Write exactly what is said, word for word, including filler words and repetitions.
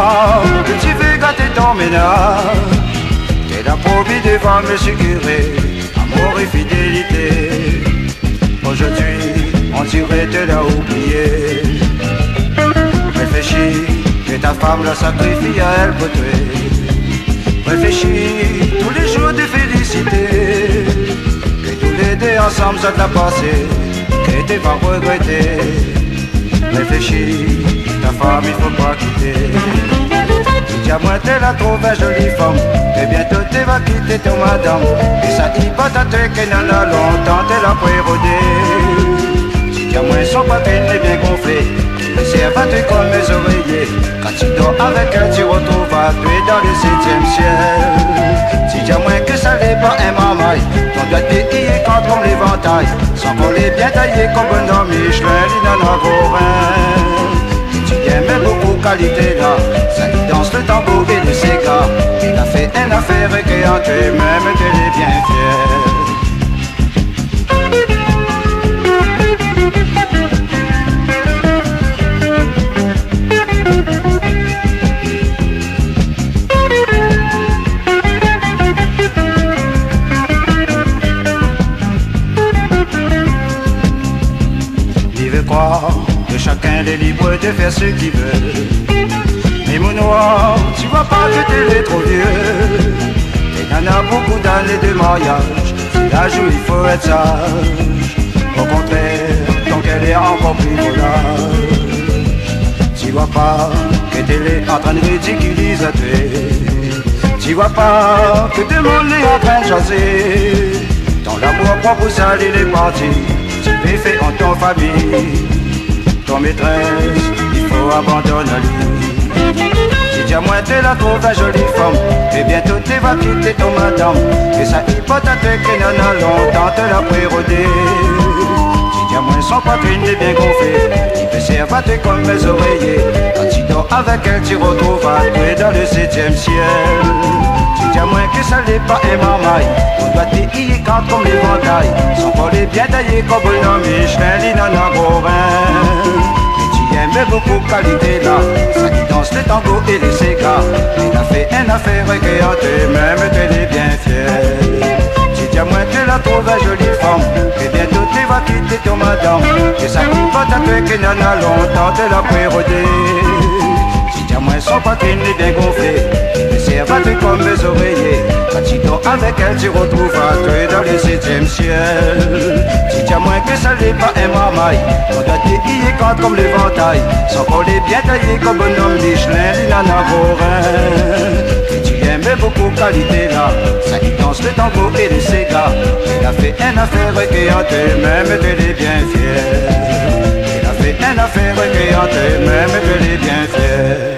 Ah, ke ti vé gaté ton ménaz, té la promi devan mésyé kiré, amour é fidélité. Zordi, on diré té la oublié. Réfléshi, ke ta fanm la sakrifié aèl pou toi. Réfléshi, tou lé zour té félisité. Ke tou lé dé ansanm zot la pasé, ke té va rogrété. Réfléshi, ta fanm i fo pa kité. Ti di amoin té la trouv in zoli fanm, é bientôt té va kité ton madanm. É sa i pa tatoué ke nana lontan té la pwé rodé. Ti di amoin son poitrine lé bien gonflé, i sèrv atou konm zoréyé. Kan ti dor avèk èl, ti rotrouv atou dan le sétièm sièl. Ti di amoin ke sa lé pa in marmay, ton doit lé i kant konm lévantay. Son kol lé bien tayé konm bonom Michelin, li nana gro rin. Ti di amoin bonpé kalité la, sa i dans le tango é le séga. Li la fé in afèr ke an toi mèm té lé bien fièr. Li vé kroir ke shakinn lé lib de fèr sak i vé. Mé mon noir, ti voi pa ke té lé tro vié. É nana bonpé d'ané de mariaz, si la zoué i fo èt saz. O kontrèr, ton kèr lé ankor pli volaz. Ti voi pa ke té lé antrin ridikiliz atou. Ti voi pa ke demoun lé antrin shwazir. Ton lamour pwin pou sa li lé parti, ti vé fé ont ton fami. Ton métrès, i fo abandonn ali. Ti di amoin té la trouv in zoli fanm, é bientôt té va kité ton madanm. É sa i pa tatoué ke nana lontan té la pwé rodé. Ti di amoin son poitrine lé bien gonflé, i pé sèrv atou konm zoréyé. Kan ti dor avèk èl, ti rotrouv atou dan le sétièm sièl. Ti di amoin ke sa lé pa in marmay, ton doit lé i kant konm lévantay. Son kol lé bien tayé konm bonom Michelin, li nana gro rin. Mé ti di amoin bonpé kalité la, sa i dans le tango é le séga. Li la fé in afèr ke an toi mèm té lé bien fièr. Ti di amoin té la trouv in zoli fanm, é bientôt té va kité ton madanm. É sa i pa tatoué ke nana lontan té la pwé rodé. Ti di amoin son poitrine lé bien gonflé, i sèrv atou konm zoréyé. Kan ti dor avèk èl, ti rotrouv atou dan le sétièm sièl. Ti di amoin ke sa lé pa in marmay, ton doit lé i kant konm lévantay. Son kol lé bien tayé konm bonom Michelin, li nana gro rin. Ti di amoin bonpé kalité la, sa i dans le tango é le séga. Li la fé in afèr ke an toi mèm té lé bien fièr. Li la fé in afèr ke an toi mèm té lé bien fièr.